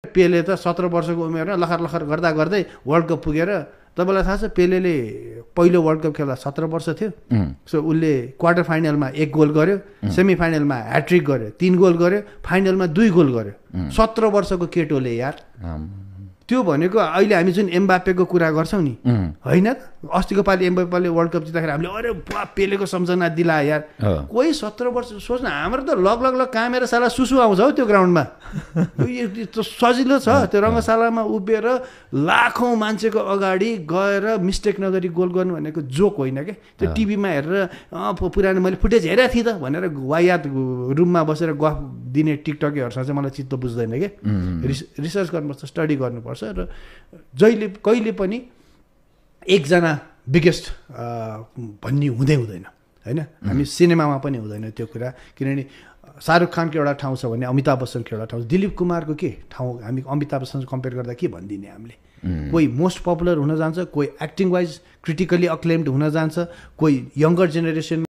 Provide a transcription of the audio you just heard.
पेले त 17 वर्षको उमेरमा लखर लखर गर्दा गर्दै वर्ल्ड कप पुगेर तपाईँलाई थाहा छ पेलेले पहिलो वर्ल्ड कप खेल्दा 17 वर्ष थियो सो उसले क्वार्टर फाइनलमा 1 गोल गर्यो सेमी फाइनलमा ह्याट्रिक गर्यो 3 गोल गर्यो फाइनलमा 2 गोल गर्यो 17 वर्षको केटोले यार त्यो भनेको अहिले हामी जुन एम्बापेको कुरा गर्छौँ नि होइन अस्तिको पालि एम्बापेले वर्ल्ड कप जित्दाखेरि हामीले अरे बुवा पेलेको सम्झना दिलायो यार कोही 17 वर्ष सोच्न हाम्रो त लग लग लग कामेर साला सुसु आउँछ हौ त्यो ग्राउन्डमा सजिलो छ त्यो रङ्गशालामा उभिएर लाखौँ मान्छेको अगाडि गएर मिस्टेक नगरी गोल गर्नु भनेको जोक होइन क्या त्यो टिभीमा हेरेर पुरानो मैले फुटेज हेरेको थिएँ त भनेर वायात रुममा बसेर गफ दिने टिकटकर्ससँग चाहिँ मलाई चित्त बुझ्दैन क्या रिसर्च गर्नुपर्छ स्टडी गर्नुपर्छ र जहिले कहिले पनि एकजना बिगेस्ट भन्ने हुँदैन होइन हामी सिनेमामा पनि हुँदैन त्यो कुरा किनभने शाहरुख खानको एउटा ठाउँ छ भने अमिताभ बच्चनको एउटा ठाउँ दिलीप कुमारको के ठाउँ हामी अमिताभ बच्चनसँग कम्पेयर गर्दा के भनिदिने हामीले कोही मोस्ट पपुलर हुन जान्छ कोही एक्टिङ वाइज क्रिटिकली अक्लेम्ड हुन जान्छ कोही यङ्गर जेनेरेसन